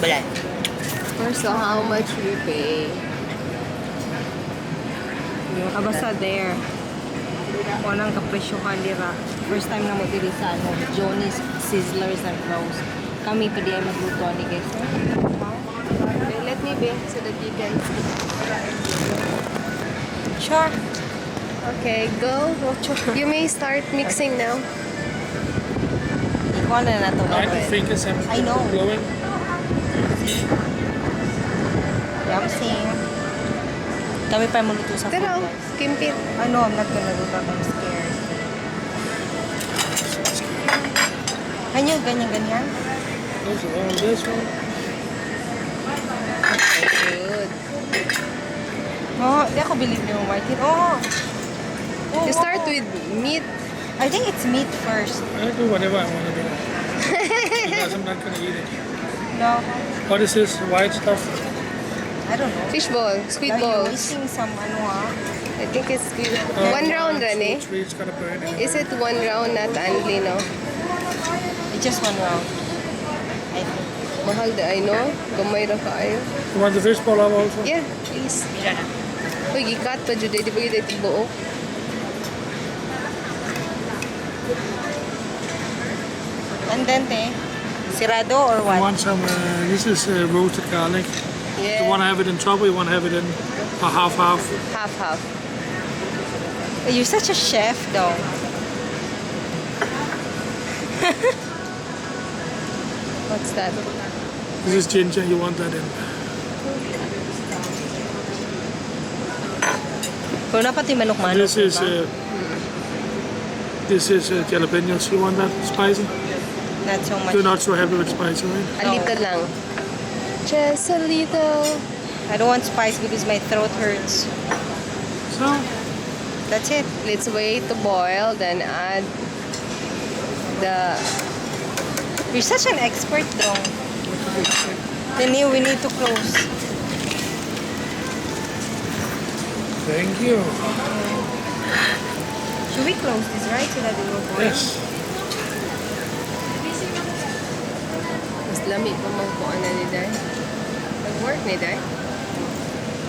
Balay. First, so how much we pay? Basta there. Walang kapresyohan dira. First time na mo diri sa ano, Johnny's Sizzlers and Roast. Kami pa di ay magluto ani, guys. Okay, let me be so that you can see. Sure. Okay, go. You may start mixing now. Ikaw na na to. Right fingers and I know. blowing. Yumsing. Kami pa magluto sa food, Pero, guys. kimpit. I know, I'm not gonna do that. I'm scared. Ganyan, ganyan, ganyan. There's one, this one. Okay, good. Oh, di ako believe ni mo, Martin. Oh, You start oh. with meat. I think it's meat first. I do whatever I want to do, because I'm not gonna eat it. No, What is this white stuff? I don't know. Fish ball, squid Now you're balls. wasting some ano ah. I think it's squid. Oh, One round, two, Rene. three, it's gonna burn anyway. Is it one round, not only, no? It's just one round, I think. Mahal diay, no? Gamay ra kaayo. You want the fish ball up also? Yeah, please. Mira na. Uy, gikat pa jud, di ba gyud ito buo? And then, te, sirado or You what? want some, this is roasted garlic. Yeah. You want to have it in top or you want to have it in a half-half? Half half. You're such a chef, though. What's that? This is ginger, you want that in. Pero dapat yung manok-manok, This is diba? This is jalapenos. You want that spicy? Not so much. You're not so happy with spicy, right? A little lang. Just a little. I don't want spice because my throat hurts. So That's it. Let's wait to boil, then add the You're such an expert, though. Then we need to close. Thank you. Should we close this, right? So that it will boil? Yes. Mas lami pa magkuan na ni Day. Nag-work ni Day.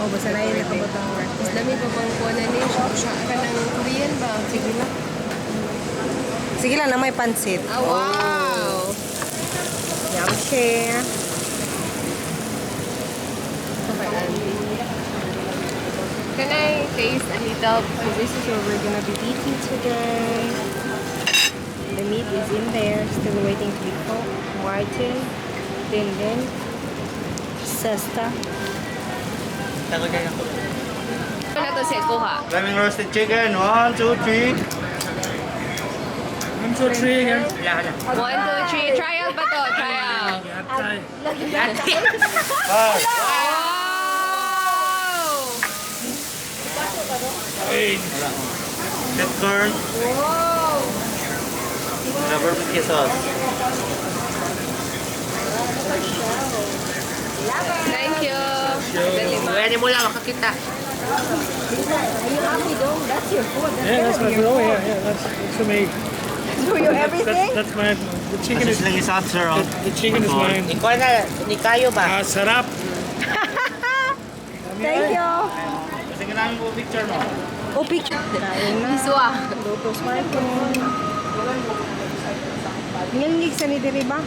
Oh, basta na yun nakabotang work. Mas lami pa magkuan na ni siya. Siya ka ng Korean ba? Sige lang. Sige lang na may pansit. Ah, wow! Yum share. Okay, Andy. Can I taste a little? So this is what we're gonna be eating today. The meat is in there, still waiting to be cooked. Martin, Dindin, Sesta. Tagal ako. Ano na to siya kuha? Flaming roasted chicken. One, two, three. One, two, three again. Wala, wala. One, two, three. Trial pa to. Trial. Try. Five. Wow! Hey, Red corn. Wow! The barbecue sauce. Thank you. Dali, ma. Pwede mo lang makakita. Are you happy though? That's your food. That's Yeah, that's gonna my be your food. Oh, food. yeah, that's for me. That's for you everything? That's mine. The chicken is Kasi lang isa, sir. Oh. The chicken is mine. Ikaw na, ni kayo ba? Ah, sarap. Thank you. Kasi namin po picture mo. Oh, picture. Kain na. Iswa. Lutos Martin. Ngilngig sa ni diri ba?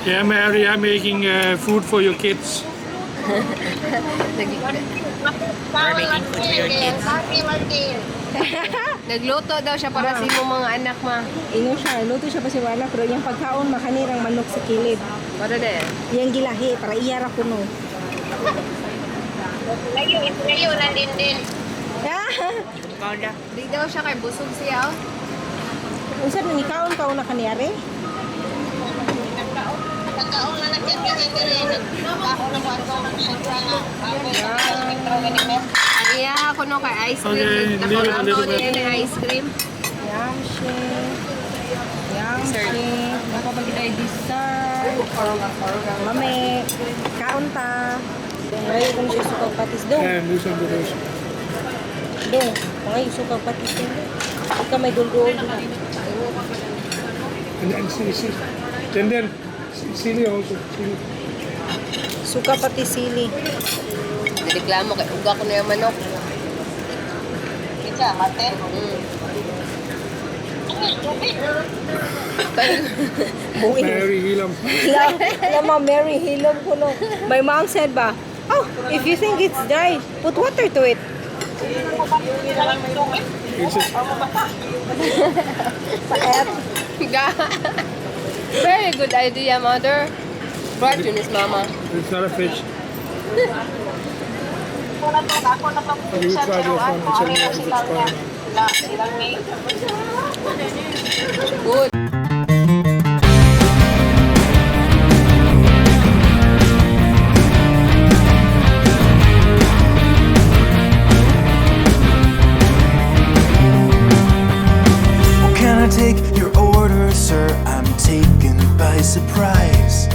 Yeah, Mary, I'm making food for your kids. We're making food for your kids. Nagluto daw siya para sa imong mga anak, ma. Ingon siya, luto siya pa si wala pero iyang pagkaon makanirang manok sa kilid. Para na. Iyang gilahi para iya ra kuno. Layo, layo na din din. Ah, Ikaw na. Di daw siya kay busog siya, oh. Unsa ni kaon ka una kaniyari? Nagkaon na nagkakita diri. Nagkaon na po ako ng siya nga. Ako sa metro ganito. Ang iya ko no kay ice cream. Okay, leave it a Nakaramaw little bit. niya ng ice cream. Yum shit. Yum shit. Nakapagitay dessert. Mame, kaon ta. Ngayon kung siya sukag patis dong. And do some with those. Dong, mga yung sukag patis dong. Ikaw may dulduol na. And see, see. Then, chili also. Chili. Suka pati sili. Nireklamo kay uga ko na yung manok. Isa, mate. Tubig. Buing. Mary Hilom. Lama Mary hilom ko no. My mom said ba, "Oh, if you think it's dry, put water to it." It's a, Ga. Very good idea, mother. Brought to his mama. It's not a fish. Ako na to, ako na to. Okay, you try this one and tell me if it's fine. Sila, silang may. Good. Well, can I take your order, sir? I'm taken by surprise.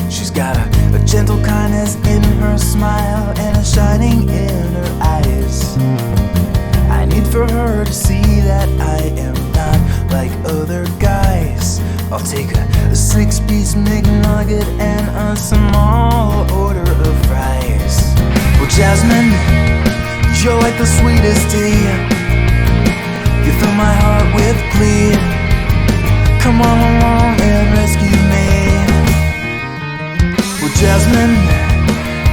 She's got a gentle kindness in her smile and a shining in her eyes. I need for her to see that I am not like other guys. I'll take a 6-piece McNugget and a small order of fries. Well, Jasmine, you're like the sweetest tea. You fill my heart with glee. Come on along and rescue me. Well, Jasmine,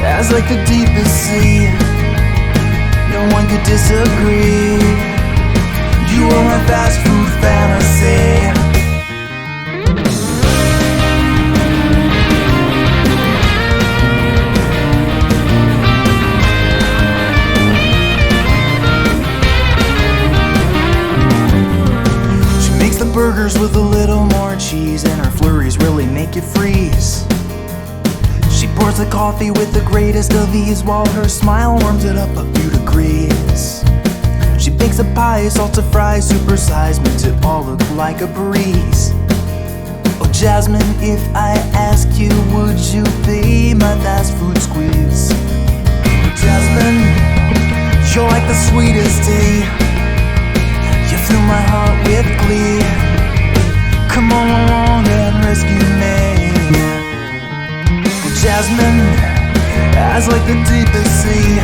as like the deepest sea. No one could disagree. You are my fast food fantasy. She makes the burgers with a little more cheese, and her flurries really make you freeze. She pours the coffee with the greatest of ease, while her smile warms it up a few degrees. She bakes a pie, salts a fry, supersize, makes it all look like a breeze. Oh, Jasmine, if I ask you, would you be my fast food squeeze? Jasmine, you're like the sweetest tea. You fill my heart with glee. Come on along and rescue me. Well, Jasmine, eyes like the deepest sea.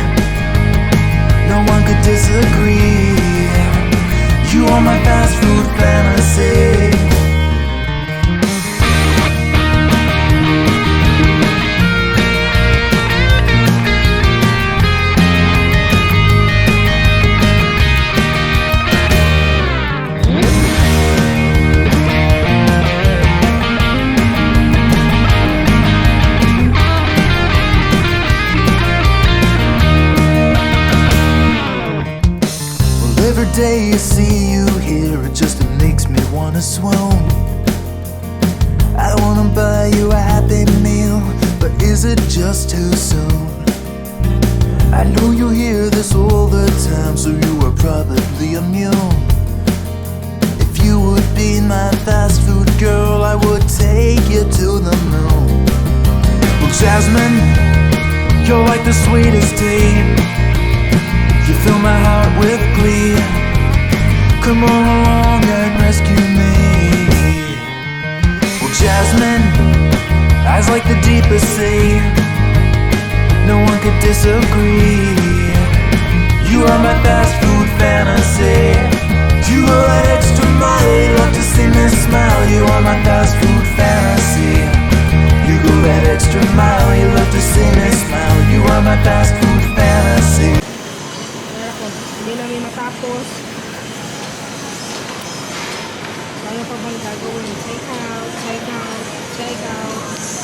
No one could disagree. You are my fast food fantasy. Well, every day I see you here, it just makes me wanna swoon. I wanna buy you a happy meal, but is it just too soon? I know you hear this all the time, so you are probably immune. If you would be my fast food girl, I would take you to the moon. Well, Jasmine, you're like the sweetest tea. You fill my heart with glee. Come on along and rescue me. Well, Jasmine, eyes like the deepest sea. No one could disagree. You are my fast food fantasy. You are that extra mile. You love to see me smile. You are my fast food fantasy. You go that extra mile. You love to see me smile. You are my fast food fantasy. Wala ko. Hindi namin matapos. Ano pa bang gagawin? Check out, check out, check out.